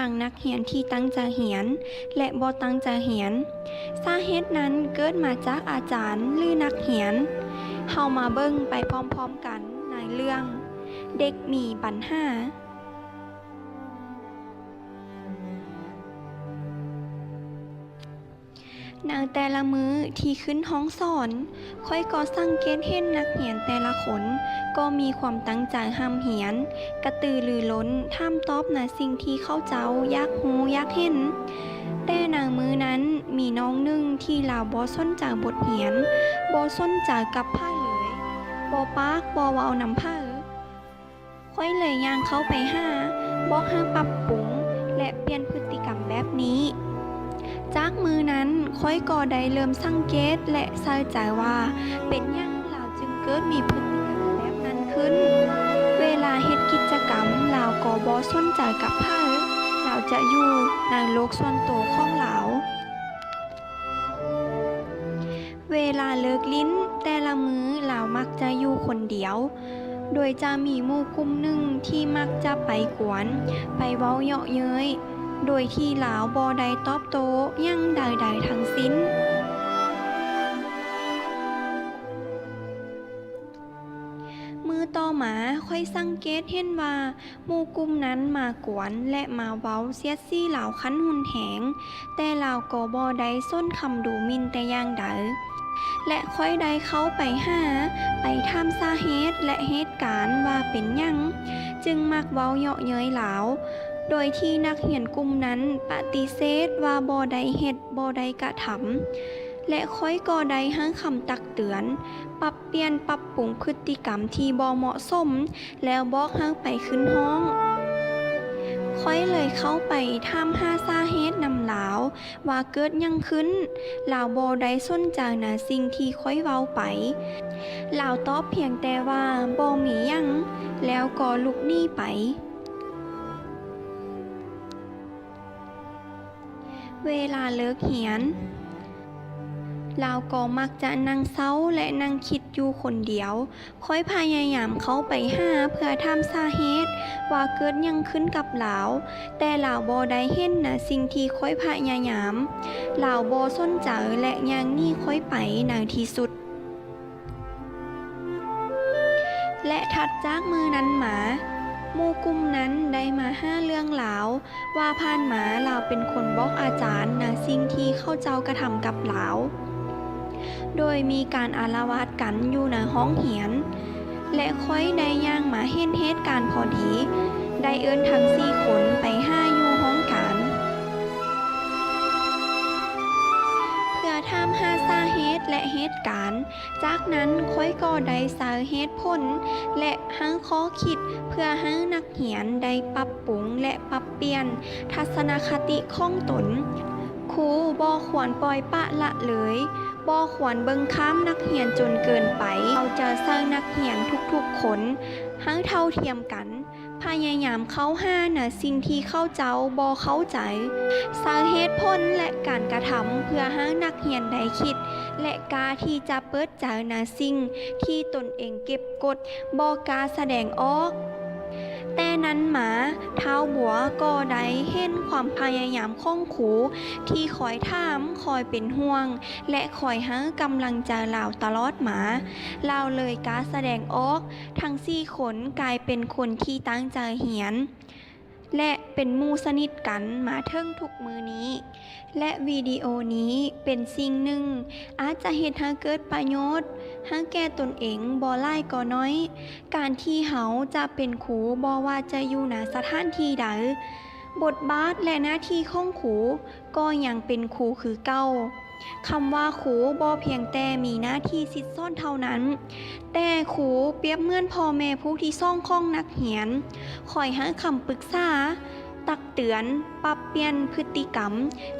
ງນັກຮຽນທີ່ຕັ້ງໃຈຮຽນ ແລະ ບໍ່ຕັ້ງໃຈຮຽນ. ສາເຫດນັ້ນເກີດມາຈາກອາຈານ ຫຼື ນັກຮຽນ. ເຮົາມາເບິ່ງໄປພ້ອມໆກັນໃນເລື່ອງເດັກມີບັນຫາ. ໃນແຕ່ລະມື້ທີ່ຂຶ້ນຫ້ອງສອນ, ຂ້ອຍກໍສັງເກດເຫັນນັກຮຽນແຕ່ລະຄົນກໍມີຄວາມຕັ້ງໃຈຮ່ຳຮຽນ, ກະຕືລືລົ້ນ, ຖາມຕອບໃນສິ່ງທີ່ເຂົາເຈົ້າຢາກຮູ້ຢາກເຫັນ. ແຕ່ໃນມື້ນັ້ນ, ມີນ້ອງໜຶ່ງທີ່ລາວບໍ່ສົນໃຈບົດຮຽນ, ບໍ່ສົນໃຈກັບໃຜເລີຍ, ບໍ່ປາກບໍ່ເວົ້ານຳໃຜ. ຂ້ອຍເລີຍຍ່າງເຂົ້າໄປຫາ, ບອກໃຫ້ປັບປຸງ ແລະ ປ່ຽນພຶດຕິກຳແບບນີ້. ຈາກມື້ນັ້ນ, ຂ້ອຍກໍໄດ້ເລີ່ມສັງເກດ ແລະ ໃສ່ໃຈວ່າ ເປັນຫຍັງລາວຈຶ່ງເກີດມີພຶດຕິກຳແບບນັ້ນຂຶ້ນ. ເວລາເຮັດກິດຈະກຳ, ລາວກໍບໍ່ສົນໃຈກັບໃຜ, ລາວຈະຢູ່ໃນໂລກສ່ວນໂຕຂອງລາວ. ເວລາເລີກຫຼິ້ນ, ແຕ່ລະມື້ລາວມັກຈະຢູ່ຄົນດຽວ, ໂດຍຈະມີໝູ່ກຸ່ມໜຶ່ງທີ່ມັກຈະໄປກວນ, ໄປເວົ້າເຍາະເຍີ້ຍ, ໂດຍທີ່ລາວບໍ່ໄດ້ຕອບໂຕ້ຫຍັງໃດໆທັງສິ້ນ. ມື້ຕໍ່ມາ, ຂ້ອຍສັງເກດເຫັນວ່າ ໝູ່ກຸ່ມນັ້ນມາກວນ ແລະ ມາເວົ້າສຽດສີລາວຂັ້ນຮຸນແຮງ, ແຕ່ລາວກໍບໍ່ໄດ້ສົນຄຳດູໝິ່ນແຕ່ຢ່າງໃດ. ແລະ ຂ້ອຍໄດ້ເຂົ້າໄປຫາ, ໄປຖາມສາເຫດ ແລະ ເຫດການວ່າເປັນຫຍັງຈຶ່ງມັກເວົ້າເຍາະເຍີ້ຍລາວ, ໂດຍທີ່ນັກຮຽນກຸ່ມນັ້ນປະຕິເສດວ່າບໍ່ໄດ້ເຮັດ, ບໍ່ໄດ້ກະທຳ. ແລະ ຂ້ອຍກໍໄດ້ໃຫ້ຄຳຕັກເຕືອນ, ປັບປ່ຽນປັບປຸງພຶດຕິກຳທີ່ບໍ່ເໝາະສົມ ແລ້ວບອກໃຫ້ໄປຂຶ້ນຫ້ອງ. ຂ້ອຍເລີຍເຂົ້າໄປຖາມຫາສາເຫດນຳລາວວ່າເກີດຫຍັງຂຶ້ນ. ລາວບໍ່ໄດ້ສົນໃຈໃນສິ່ງທີ່ຂ້ອຍເວົ້າໄປ. ລາວຕອບພຽງແຕ່ວ່າບໍ່ມີຫຍັງ, ແລ້ວກໍລຸກໜີໄປ. ເວລາເລີກຮຽນ, ລາວກໍມັກຈະນັ່ງເສົ້າ ແລະ ນັ່ງຄິດຢູ່ຄົນດຽວ. ຂ້ອຍພະຍາຍາມເຂົ້າໄປຫາເພື່ອຖາມສາເຫດວ່າເກີດຫຍັງຂຶ້ນກັບລາວ, ແຕ່ລາວບໍ່ໄດ້ເຫັນໃນສິ່ງທີ່ຂ້ອຍພະຍາຍາມ. ລາວບໍ່ສົນໃຈ ແລະ ຍ່າງໜີຂ້ອຍໄປໃນທີ່ສຸດ. ແລະ ຖັດຈາກມື້ນັ້ນມາ, ໝູ່ກຸ່ມນັ້ນໄດ້ມາຫາເລື່ອງລາວວ່າຜ່ານມາລາວເປັນຄົນບອກອາຈານໃນສິ່ງທີ່ເຂົາເຈົ້າກະທຳກັບລາວ, ໂດຍມີການອາລະວາດກັນຢູ່ໃນຫ້ອງຮຽນ. ແລະ ຂ້ອຍໄດ້ຍ່າງມາເຫັນເຫດການພໍດີ, ໄດ້ເອີ້ນທັງສີ່ຄົນໄປຫາຢູ່ຫ້ອງການ ເພື່ອຖາມຫາສາເຫດ ແລະ ເຫດການ. ຈາກນັ້ນຂ້ອຍກໍໄດ້ໃຊ້ເຫດຜົນ ແລະ ໃຫ້ຂໍ້ຄິດເພື່ອໃຫ້ນັກຮຽນໄດ້ປັບປຸງ ແລະ ປັບປ່ຽນທັດສະນະຄະຕິຂອງຕົນ. ຄູບໍ່ຄວນປ່ອຍປະລະເລີຍ, ບໍ່ຄວນເບິ່ງຂ້າມນັກຮຽນຈົນເກີນໄປ. ເຮົາຈະໃຊ້ນັກຮຽນທຸກໆຄົນໃຫ້ເທົ່າທຽມກັນ. ພະຍາຍາມເຂົ້າຫາໃນສິ່ງທີ່ເຂົາເຈົ້າບໍ່ເຂົ້າໃຈ, ໃຊ້ເຫດຜົນ ແລະ ການກະທຳເພື່ອໃຫ້ນັກຮຽນໄດ້ຄິດ ແລະ ກ້າທີ່ຈະເປີດໃຈໃນສິ່ງທີ່ຕົນເອງເກັບກົດ, ບໍ່ກ້າສະແດງອອກ. ແຕ່ນັ້ນມາ, ທ້າວບົວກໍໄດ້ເຫັນຄວາມພະຍາຍາມຂອງຄູທີ່ຄອຍຖາມ, ຄອຍເປັນຫ່ວງ ແລະ ຄອຍໃຫ້ກຳລັງໃຈລາວຕະຫຼອດມາ. ລາວເລີຍກ້າສະແດງອອກ. ທັງສີ່ຄົນກາຍເປັນຄົນທີ່ຕັ້ງໃຈຮຽນ ແລະ ເປັນໝູ່ສະໜິດກັນມາເຖິງທຸກມື້ນີ້ ແລະ ວິດີໂອນີ້ເປັນສິ່ງໜຶ່ງອາດຈະເຮັດໃຫ້ເກີດປະໂຫຍດໃຫ້ແກ່ຕົນເອງບໍ່ຫຼາຍກໍໜ້ອຍ. ການທີ່ເຮົາຈະເປັນຄູ, ບໍ່ວ່າຈະຢູ່ໃນສະຖານທີ່ໃດ, ບົດບາດ ແລະ ໜ້າທີ່ຂອງຄູ ກໍຍັງເປັນຄູຄືເກົ່າ. ຄຳວ່າຄູບໍ່ພຽງແຕ່ມີໜ້າທີ່ສິດສອນເທົ່ານັ້ນ, ແຕ່ຄູປຽບເໝືອນພໍ່ແມ່ຜູ້ທີສອງຂອງນັກຮຽນ, ຄອຍໃຫ້ຄຳປຶກສາ, ຕັກເຕືອນ, ປັບປ່ຽນພຶດຕິກຳ,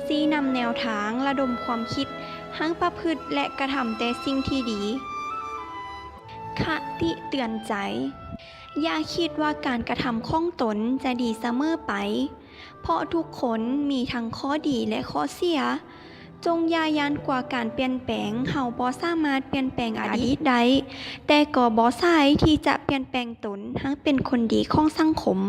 ຊີ້ນຳແນວທາງ, ລະດົມຄວາມຄິດໃຫ້ປະພຶດ ແລະ ກະທຳແຕ່ສິ່ງທີ່ດີ. ຄະຕິເຕືອນໃຈ. ຢ່າຄິດວ່າການກະທຳຂອງຕົນຈະດີສະເໝີໄປ, ເພາະທຸກຄົນມີທັງຂໍ້ດີ ແລະ ຂໍ້ເສຍ. ຈົ່ງຢ່າຢ້ານກວ່າການປ່ຽນແປງ. ເຮົາບໍ່ສາມາດປ່ຽນແປງອະດີດໄດ້, ແຕ່ກໍບໍ່ສາຍທີ່ຈະປ່ຽນແປງຕົນໃຫ້ເປັນຄົນດີຂອງສັງຄົມ.